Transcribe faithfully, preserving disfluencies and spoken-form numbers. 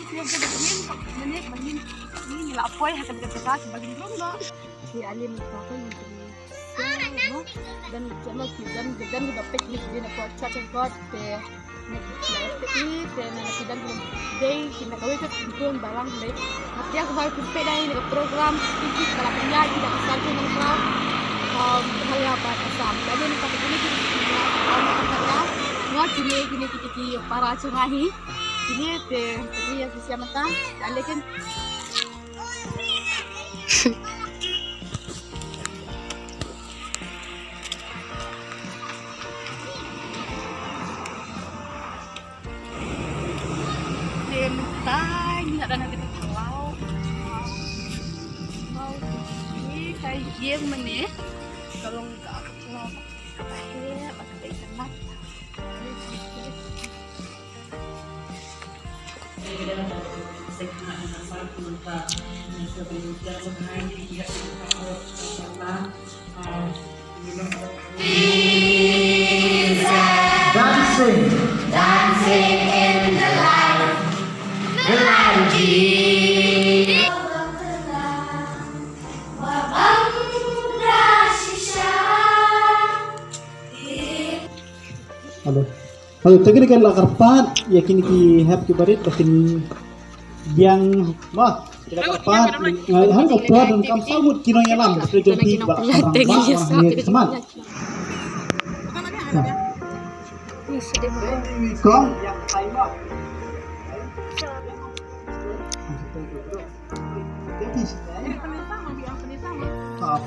Ki ïa ka ïing, mynne ba ngin, ngin la poi ha ka jaka kiba ngin rung noh. Ki ale mynta ka ïing ki. Dan ki, dan ki, dan ki da picnic dei na ka church of God te. Te na ki dan ki dei ki na kawei ka kum balang dei. Hati aku baru kumpe dai na ka program ki ki ba la pynïaid ki da ka satu nang kau. Um, hal ya ba ka sam. Dei na ka kine ki na ka kine ki ki para chungahi. Kine te kine ya ki siapa ta? Dale kan. Te mynta ngi la dang ha kata ka law. Law ni ka ïing mynne. Ka long ka law ka heh ba ka dei ka nat. Dancing. Dancing in the light. The light of Jesus. Hello. Hello, te kine ki la kyrpad ïa kine ki hep ki barit ba kin ïeng ma. Ki la kyrpad, eh, ha ka por don kam saw ngut ki nongïalam, ba ki jong phi ba ka rang ba ha kine ki smat. Kong. Ah,